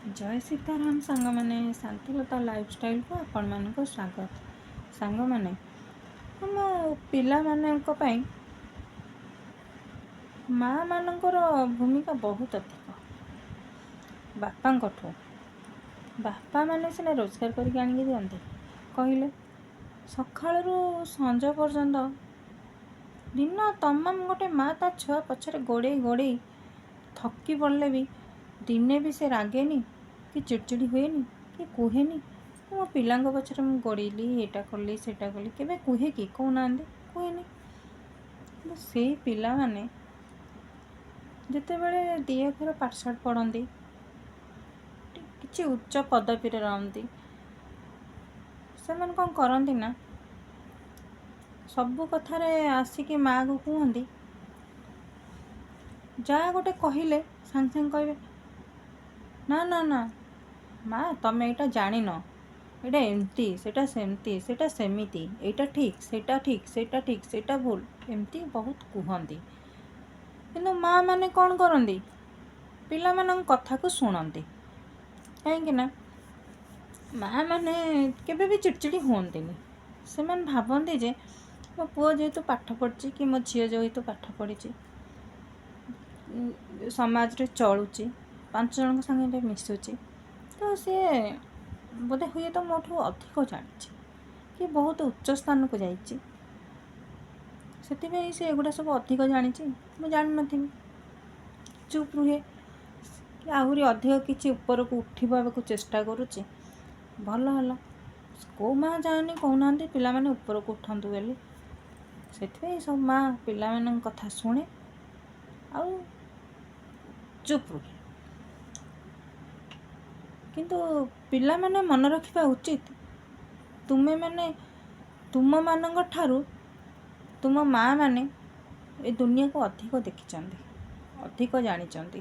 ଜୟ ସୀତାରାମ ସାଙ୍ଗମାନେ, ଶାନ୍ତିଲତା ଲାଇଫଷ୍ଟାଇଲକୁ ଆପଣମାନଙ୍କୁ ସ୍ୱାଗତ। ସାଙ୍ଗମାନେ, ଆମ ପିଲାମାନଙ୍କ ପାଇଁ ମାଆମାନଙ୍କର ଭୂମିକା ବହୁତ ଅଧିକ ବାପାଙ୍କଠୁ। ବାପାମାନେ ସିନା ରୋଜଗାର କରିକି ଆଣିକି ଦିଅନ୍ତି। କହିଲେ ସକାଳରୁ ସଞ୍ଜ ପର୍ଯ୍ୟନ୍ତ ଦିନ ତମାମ ଗୋଟେ ମା ତା ଛୁଆ ପଛରେ ଗୋଡ଼େଇ ଗୋଡ଼େଇ ଥକି ପଡ଼ିଲେ ବି ଦିନେ ବି ସେ ରାଗେନି କି ଚିଡ଼ଚିଡ଼ି ହୁଏନି କି କୁହେନି, ମୋ ପିଲାଙ୍କ ପଛରେ ମୁଁ ଗୋଡ଼େଇଲି, ଏଇଟା କଲି, ସେଇଟା କଲି। କେବେ କୁହେ କି? କହୁନାହାନ୍ତି, କୁହେନି। କିନ୍ତୁ ସେଇ ପିଲାମାନେ ଯେତେବେଳେ ଦି ଅକ୍ଷର ପାଠଶାଠ ପଢ଼ନ୍ତି, କିଛି ଉଚ୍ଚ ପଦବୀରେ ରହନ୍ତି, ସେମାନେ କ'ଣ କରନ୍ତି ନା ସବୁ କଥାରେ ଆସିକି ମାଆକୁ କୁହନ୍ତି। ଯାହା ଗୋଟେ କହିଲେ ସାଙ୍ଗେ ସାଙ୍ଗେ କହିବେ, ନା ନା ନା ମା, ତମେ ଏଇଟା ଜାଣିନ, ଏଇଟା ଏମିତି, ସେଇଟା ସେମିତି, ସେଇଟା ସେମିତି, ଏଇଟା ଠିକ୍, ସେଇଟା ଠିକ୍, ସେଇଟା ଠିକ୍, ସେଇଟା ଭୁଲ, ଏମିତି ବହୁତ କୁହନ୍ତି। କିନ୍ତୁ ମା ମାନେ କ'ଣ କରନ୍ତି? ପିଲାମାନଙ୍କ କଥାକୁ ଶୁଣନ୍ତି, କାହିଁକି ନା ମା ମାନେ କେବେ ବି ଚିଡ଼ଚିଡ଼ି ହୁଅନ୍ତିନି। ସେମାନେ ଭାବନ୍ତି ଯେ ମୋ ପୁଅ ଯେହେତୁ ପାଠ ପଢ଼ିଛି କି ମୋ ଝିଅ ଯେହେତୁ ପାଠ ପଢ଼ିଛି, ସମାଜରେ ଚଳୁଛି, 5 ଜଣଙ୍କ ସାଙ୍ଗରେ ମିଶୁଛି, ତ ସିଏ ବୋଧେ ହୁଏତ ମୋଠୁ ଅଧିକ ଜାଣିଛି କି ବହୁତ ଉଚ୍ଚ ସ୍ଥାନକୁ ଯାଇଛି, ସେଥିପାଇଁ ସେ ଏଗୁଡ଼ା ସବୁ ଅଧିକ ଜାଣିଛି, ମୁଁ ଜାଣିନଥିବି। ଚୁପ୍ ରୁହେ କି ଆହୁରି ଅଧିକ କିଛି ଉପରକୁ ଉଠିବାକୁ ଚେଷ୍ଟା କରୁଛି। ଭଲ ହେଲା, କେଉଁ ମା ଚାହେଁନି କହୁନାହାନ୍ତି ପିଲାମାନେ ଉପରକୁ ଉଠନ୍ତୁ ବୋଲି? ସେଥିପାଇଁ ସବୁ ମା ପିଲାମାନଙ୍କ କଥା ଶୁଣେ ଆଉ ଚୁପ୍ ରୁହେ। କିନ୍ତୁ ପିଲାମାନେ ମନେ ରଖିବା ଉଚିତ, ତୁମେମାନେ ତୁମମାନଙ୍କ ଠାରୁ ତୁମ ମା' ମାନେ ଏ ଦୁନିଆକୁ ଅଧିକ ଦେଖିଛନ୍ତି, ଅଧିକ ଜାଣିଛନ୍ତି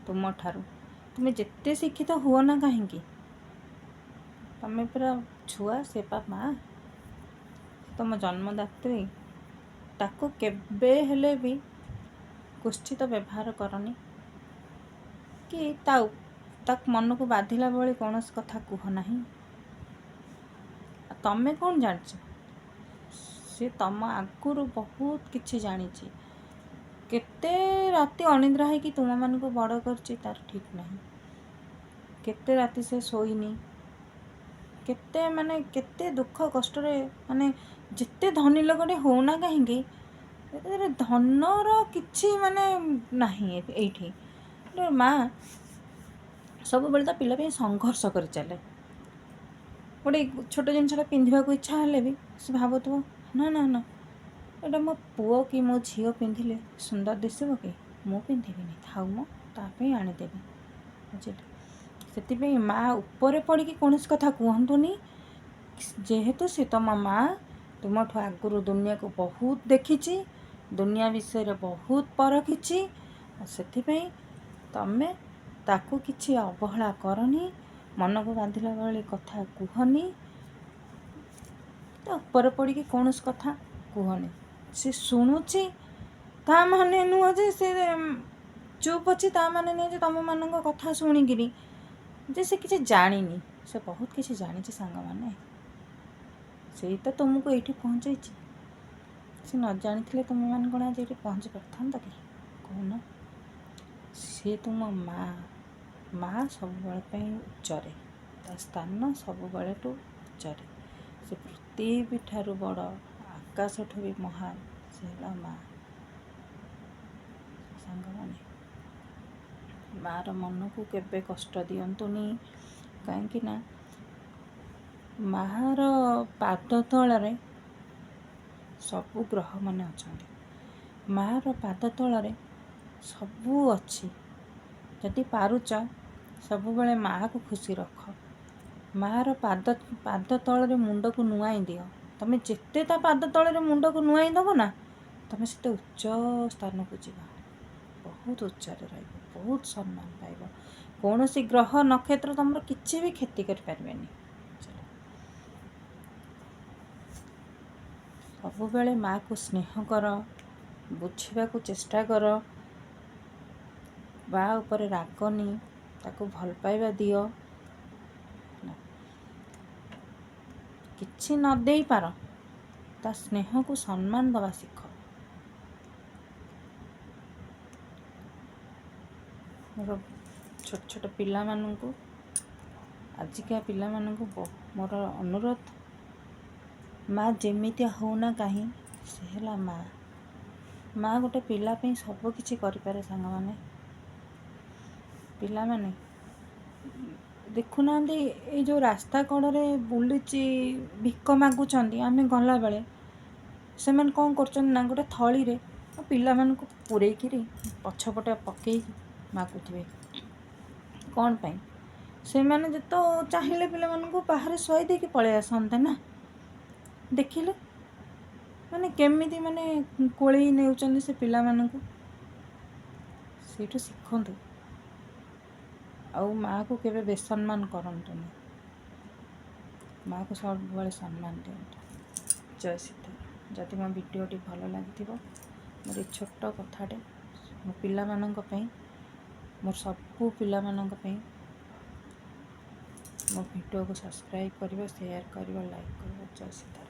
ତୁମଠାରୁ। ତୁମେ ଯେତେ ଶିକ୍ଷିତ ହୁଅ ନା କାହିଁକି, ତମେ ପୁରା ଛୁଆ, ସେ ପା ମା, ତୁମ ଜନ୍ମଦାତ୍ରୀ। ତାକୁ କେବେ ହେଲେ ବି କୁତ୍ସିତ ବ୍ୟବହାର କରନି କି ତା ମନକୁ ବାଧିଲା ଭଳି କୌଣସି କଥା କୁହ ନାହିଁ। ଆଉ ତମେ କ'ଣ ଜାଣିଛ? ସେ ତମ ଆଗରୁ ବହୁତ କିଛି ଜାଣିଛି। କେତେ ରାତି ଅନିଦ୍ରା ହେଇକି ତୁମମାନଙ୍କୁ ବଡ଼ କରିଛି ତାର ଠିକ୍ ନାହିଁ। କେତେ ରାତି ସେ ଶୋଇନି, କେତେ ମାନେ କେତେ ଦୁଃଖ କଷ୍ଟରେ, ମାନେ ଯେତେ ଧନୀ ଲୋକଟେ ହଉନା କାହିଁକି, ଏଥିରେ ଧନର କିଛି ମାନେ ନାହିଁ ଏଇଠି। ଗୋଟେ ମା ସବୁବେଳେ ତା ପିଲା ପାଇଁ ସଂଘର୍ଷ କରି ଚାଲେ। ଗୋଟେ ଛୋଟ ଜିନିଷଟା ପିନ୍ଧିବାକୁ ଇଚ୍ଛା ହେଲେ ବି ସେ ଭାବୁଥିବ, ନା ନା ନା, ଏଇଟା ମୋ ପୁଅ କି ମୋ ଝିଅ ପିନ୍ଧିଲେ ସୁନ୍ଦର ଦିଶିବ କି, ମୁଁ ପିନ୍ଧିବିନି, ଥାଉ, ମୁଁ ତା ପାଇଁ ଆଣିଦେବି। ବୁଝିଲେ? ସେଥିପାଇଁ ମା ଉପରେ ପଡ଼ିକି କୌଣସି କଥା କୁହନ୍ତୁନି। ଯେହେତୁ ସେ ତମ ମା, ତୁମଠୁ ଆଗରୁ ଦୁନିଆକୁ ବହୁତ ଦେଖିଛି, ଦୁନିଆ ବିଷୟରେ ବହୁତ ପରଖିଛି। ସେଥିପାଇଁ ତମେ ତାକୁ କିଛି ଅବହେଳା କରନି, ମନକୁ ବାଧିଲା ଭଳି କଥା କୁହନି, ତା ଉପରେ ପଡ଼ିକି କୌଣସି କଥା କୁହନି। ସେ ଶୁଣୁଛି ତା ମାନେ ନୁହଁ ଯେ ସେ ଚୁପ୍ ଅଛି, ତା ମାନେ ନୁହଁ ଯେ ତମମାନଙ୍କ କଥା ଶୁଣିକିରି ଯେ ସେ କିଛି ଜାଣିନି। ସେ ବହୁତ କିଛି ଜାଣିଛି ସାଙ୍ଗମାନେ। ସେଇ ତ ତୁମକୁ ଏଇଠି ପହଞ୍ଚେଇଛି। ସେ ନ ଜାଣିଥିଲେ ତୁମେମାନେ କ'ଣ ଆଜି ଏଇଠି ପହଞ୍ଚି ପାରିଥାନ୍ତ କି? କହୁନ? ସିଏ ତୁମ ମା। ମା ସବୁବେଳେ ପାଇଁ ଉଚ୍ଚରେ, ତା ସ୍ଥାନ ସବୁବେଳେଠୁ ଉଚ୍ଚରେ। ସେ ପୃଥିବୀ ଠାରୁ ବଡ଼, ଆକାଶଠୁ ବି ମହାନ, ସେ ହେଲା ମା। ସାଙ୍ଗମାନେ, ମାର ମନକୁ କେବେ କଷ୍ଟ ଦିଅନ୍ତୁନି, କାହିଁକି ନା ମାର ପାଦ ତଳରେ ସବୁ ଗ୍ରହମାନେ ଅଛନ୍ତି, ମାର ପାଦ ତଳରେ ସବୁ ଅଛି। ଯଦି ପାରୁଛ, ସବୁବେଳେ ମାଆକୁ ଖୁସି ରଖ। ମାଆର ପାଦ ତଳରେ ମୁଣ୍ଡକୁ ନୁଆଇଁ ଦିଅ। ତମେ ଯେତେ ତା ପାଦ ତଳରେ ମୁଣ୍ଡକୁ ନୁଆଇଁ ଦେବ ନା, ତମେ ସେତେ ଉଚ୍ଚ ସ୍ଥାନକୁ ଯିବ, ବହୁତ ଉଚ୍ଚରେ ରହିବ, ବହୁତ ସମ୍ମାନ ପାଇବ। କୌଣସି ଗ୍ରହ ନକ୍ଷତ୍ର ତମର କିଛି ବି କ୍ଷତି କରିପାରିବେନି। ବୁଝିଲ? ସବୁବେଳେ ମାଆକୁ ସ୍ନେହ କର, ବୁଝିବାକୁ ଚେଷ୍ଟା କର, ମା ଉପରେ ରାଗନି। ତାକୁ ଭଲ ପାଇବା ଦିଅ। ହେଲା, କିଛି ନ ଦେଇପାର, ତା ସ୍ନେହକୁ ସମ୍ମାନ ଦେବା ଶିଖ। ମୋର ଛୋଟ ଛୋଟ ପିଲାମାନଙ୍କୁ, ଆଜିକା ପିଲାମାନଙ୍କୁ ମୋର ଅନୁରୋଧ, ମା ଯେମିତିଆ ହେଉନା କାହିଁ, ସେ ହେଲା ମା। ମା ଗୋଟେ ପିଲା ପାଇଁ ସବୁ କିଛି କରିପାରେ। ସାଙ୍ଗମାନେ, ପିଲାମାନେ ଦେଖୁନାହାନ୍ତି, ଏଇ ଯେଉଁ ରାସ୍ତା କଡ଼ରେ ବୁଲୁଚି, ଭିକ ମାଗୁଛନ୍ତି, ଆମେ ଗଲାବେଳେ ସେମାନେ କ'ଣ କରୁଛନ୍ତି ନା ଗୋଟେ ଥଳିରେ ପିଲାମାନଙ୍କୁ ପୂରେଇକିରି ପଛପଟେ ପକେଇକି ମାଗୁଥିବେ। କ'ଣ ପାଇଁ? ସେମାନେ ତ ଚାହିଁଲେ ପିଲାମାନଙ୍କୁ ବାହାରେ ଶୁଆଇ ଦେଇକି ପଳେଇ ଆସନ୍ତେ ନା। ଦେଖିଲେ ମାନେ କେମିତି ମାନେ କୋଳେଇ ନେଉଛନ୍ତି ସେ ପିଲାମାନଙ୍କୁ। ସେଇଠୁ ଶିଖନ୍ତୁ ଆଉ ମାଆକୁ କେବେ ବେସମ୍ମାନ କରନ୍ତୁନି। ମାଆକୁ ସବୁବେଳେ ସମ୍ମାନ ଦିଅନ୍ତୁ। ଜୟ ସୀତା। ଯଦି ମୋ ଭିଡ଼ିଓଟି ଭଲ ଲାଗିଥିବ, ମୋର ଏ ଛୋଟ କଥାଟେ ମୋ ପିଲାମାନଙ୍କ ପାଇଁ, ମୋର ସବୁ ପିଲାମାନଙ୍କ ପାଇଁ, ମୋ ଭିଡ଼ିଓକୁ ସବସ୍କ୍ରାଇବ୍ କରିବ, ସେୟାର କରିବ, ଲାଇକ୍ କରିବ। ଜୟ ସୀତାରାମ।